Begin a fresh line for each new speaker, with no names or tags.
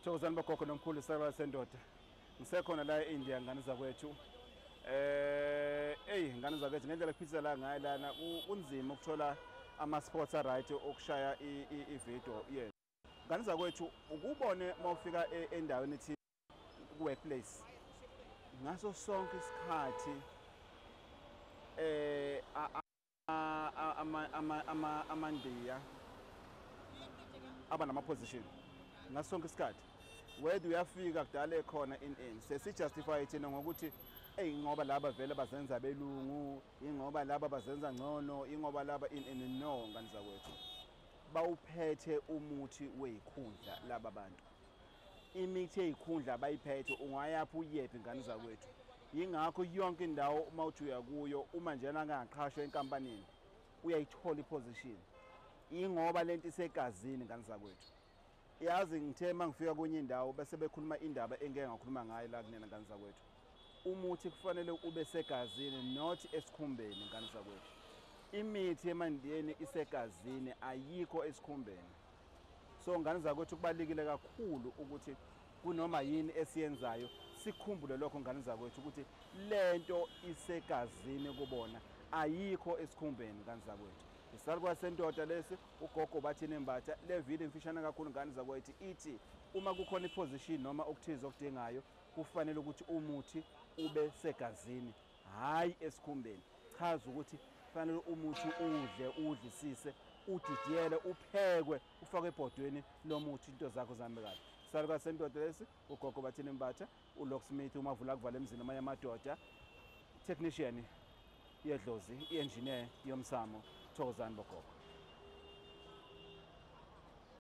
Thokozani bogogo nomkhulu, isalukazi sendoda. Ngisekhona la e-India, ngane zakwethu. Eyi ngane zakwethu, ngendlela kuphithizela la ngayo lana kunzima ukuthola ama-spots a-right okushaya i-video yenu. Ngane zakwethu, ukubone uma ufika endaweni ethile ku-workplace, ngaso sonke isikhathi amaNdiya aba nama-position ngaso sonke isikhathi, whether uyafika kudala ekhona in sesi-justify thina ngokuthi eyi ngoba laba vele bazenza belungu, ingoba laba bazenza ngcono, ingoba laba in. No, ngane zakwethu, bawuphethe umuthi weyikhundla laba bantu. Imithi eyikhundla bayiphethe, ungayaphi uyephi, ngane zakwethu? Yingakho yonke indawo uma uthi uya kuyo, uma njena angaqhashwa enkampanini, uyayithola i-position, ingoba lento isegazini, ngane zakwethu. Yazi ngithe uma ngifika kwenye indawo bese bekhuluma indaba engeke ngakhuluma ngayo la kunena, ngane zakwethu. Umuthi kufanele ube segazini, not esikhumbeni, ngane zakwethu. Imithi emandiyeni isegazini, ayikho esikhumbeni. So ngane zakwethu, kubalulekile kakhulu ukuthi kunoma yini esiyenzayo sikhumbule lokho, ngane zakwethu, ukuthi lento isegazini kubona, ayikho esikhumbeni, ngane zakwethu. Isalukazi sendoda lesi, ugogo Bathini Mbatha. Le video imfishane kakhulu, ngane zakwethu. Ithi uma kukhona i-position noma okuthize okudingayo, kufanele ukuthi umuthi ube segazini, hhayi esikhumbeni. Chaza ukuthi kufanele umuthi udle, udlisise, udidiyele, uphekwe, ufakwe ebhodweni lomuthi, into zakho zihambe kahle. Isalukazi sendoda lesi, ugogo Bathini Mbatha, ulocksmith, umavula kuvala emzini amanye amadoda, technician yedlozi, i-engineer yomsamo. Thokozani bogogo.